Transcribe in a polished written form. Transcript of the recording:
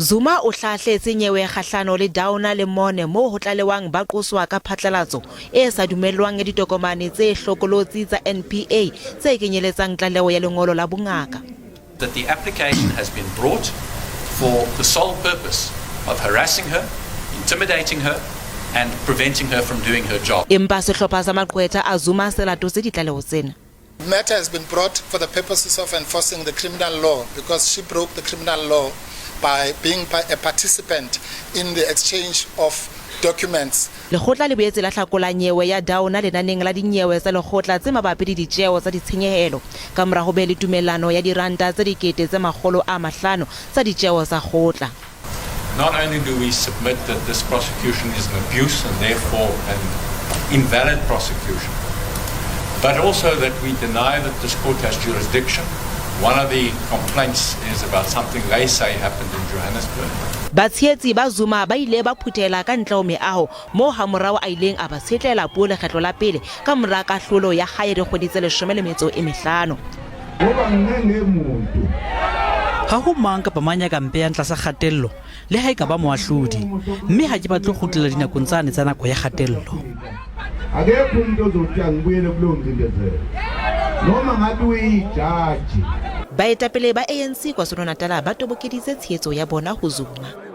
Zuma o hlahletse nyewe kgahlano le Downer le Mone moo ho tlalewang ba qoswa ka phatlalatso e sa dumellwang ya ditokomane tse hlokolotsi tsa NPA tse kenyeletsang tlaleho ya lengolo la bongaka. That the application has been brought for the sole purpose of harassing her, intimidating her and preventing her from doing her job. Empa sehlopha sa maqwetha a Zuma se latotse ditlaleho tsena. Matter has been brought for the purposes of enforcing the criminal law because she broke the criminal law by being a participant in the exchange of documents. Lekgotla le boetse la hlakola nyewe ya Downer lenaneng la dinyewe tsa lekgotla tse mabapi le ditjeo tsa ditshenyehelo ka mora ho be le tumellano ya diranta tse 500,000 tsa ditjeo tsa kgotla. Not only do we submit that this prosecution is an abuse and therefore an invalid prosecution, but also that we deny that this court has jurisdiction. One of the complaints is about something they say happened in Johannesburg. Batshehetsi ba Zuma ba ile ba phuthela ka ntle ho meaho moo hamorao a ileng a ba tshetlela puo lekgetlo la pele ka mora kahlolo ya hae dikgwedi tse 15. Ha ho mang kapa mang ya ka mpehang tlasa kgatello, le ha e ka ba moahlodi, mme ha ke batle ho kgutlela dinakong tsane tsa nako ya kgatello. Akekho umuntu ozothi angibuyele kuleyo ngcindezelo noma ngabe uyijaji. Baetapele ba ANC KwaZulu-Natal ba tobokeditse tshehetso ya bona ho Zuma.